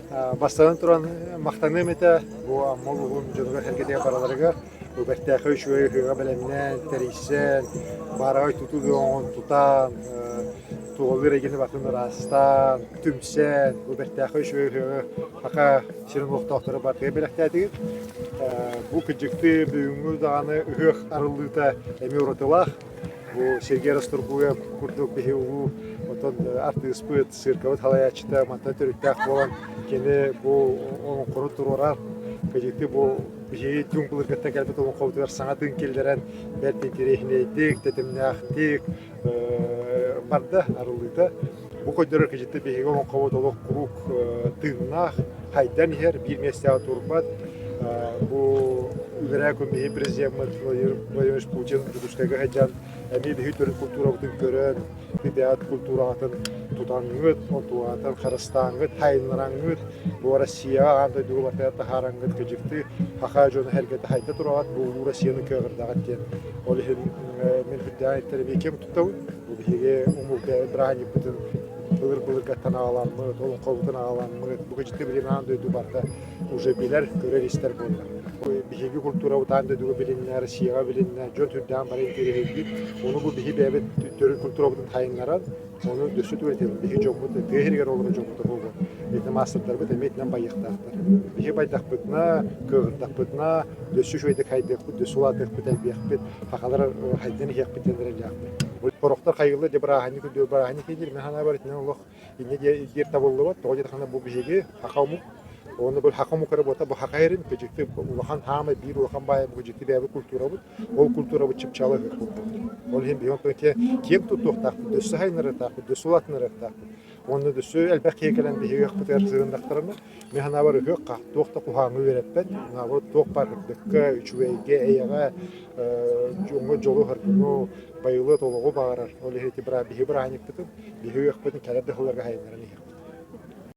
Бастатан туран махтаныам этэ бу Амма улууһун дьонугар-сэргэтигэр барыларыгар бу бэртээхэй үчүгэй ыһыаҕы бэлэмнээн, тэрийсэн, баараҕай тутуу бөҕөҕүн тутан, тулалыыр эйгэни барытын ыраастаан, түмсэн, бу бэртээхэй үчүгэй ыһыаҕы Саха сирин олохтоохторо барытыгар бэлэхтээтигит. Бу кырдьыктыы бүгүҥҥү даҕаны ыһыах арыллыыта эмиэ уратылаах. Бу Сергей Расторгуев курдук биһи улуу отон артыыспыт, циркабыт салайааччыта мантан төрүттээх буолан кини бу олоҥхону туруорар. Кыдьыкты бу биһиги түҥ былыргыттан кэлбит олоҥхобутугар саҥа тыын киллэрэн бэрт интэриэһинэйдик, тэтимнээхтик барда арыллыыта. Бу көрдөрөр кыдьыкты биһиги олоҥхобут олох куруук тыыннаах, хайдан иһэр, биир миэстэҕэ турбат. Бу үлэрээ күн биһи президеммит Владимир Владимирович Путин Дьокуускайга сылдьан эмиэ биһи төрүт культурабытын көрөн, бэйэҕит культураҕытын тутаҥҥыт, онтугаҕытын харыстааҥҥыт, хайыннараҥҥыт, бу Россияҕа аан дойдуга барытыгар таһаараҥҥыт кыдьыктыы саха дьоно сэргэтэ хайда тураҕыт, бу улуу Россияны кыаҕырдаҕыт диэн. Ол иһин мин үрдээн иттэр эмиэ киэҥ туттабын. Бу биһиги умул бэйэбит бырааһынньыкпытын былыр-былыргаттан аҕаламмыт, олоҥхобутун аҕаламмыт, бу кыдьыкты билигин аан дойду барыта уже билэр, көрөр-истэр буолла. Биһиги культурабыт аан дойдуга билиннэ, Россияҕа билиннэ, дьон сүрдээх бары интэриэһиргиир. Ону бу биһи бэйэбит төрүт культурабытын хайыннаран, ону өссө түгэтиэбит. Биһи дьоммут тыа сиригэр олорор дьоммут буолуо. Ити маастардарбыт эмиэ итинэн байыахтаахтар. Биһи байдахпытына, кыаҕырдахпытына, өссө үчүгэйдик хайдыахпыт, өссө улаатыахпыт, элбиэхпит, сахалар хайдан иһиэхпит диэн эрэллээхпит. Сорохтор хайылла дьэ бырааһынньык үрдүгэр бырааһынньык диир, мин санаабар итинэн олох Инньэ диир табыллыбат, тоҕо диэтэххинэ бу биһиги саха омук, уонна бу саха омук эрэ буолта, бу саха эрин кыдьыкты улахан хаамай биир улахан баайа бу кыдьыкты бэйэбит культурабыт, ол культурабыт чыпчаала ыһыахпыт буолар. Ол иһин биһиги онтон киэҥ туттуохтаахпыт, өссө сайыннарыахтаахпыт, өссө улаатыннарыахтаахпыт. Уонна өссө элбэх киһи кэлэн биһиги ыһыахпытыгар сырыннахтарына, мин санаабар ыһыах туох да куһаҕаҥҥа үөрэппэт, наоборот туох баар сырдыкка, үчүгэйгэ, эйэҕэ, дьоҥҥо дьолу-соргуну, байылыат олоҕу баҕарар. Ол иһин ити биһи бырааһынньыкпытын, биһи ыһыахпытын кэлэр да сылларга сайыннаран иһиэхпит.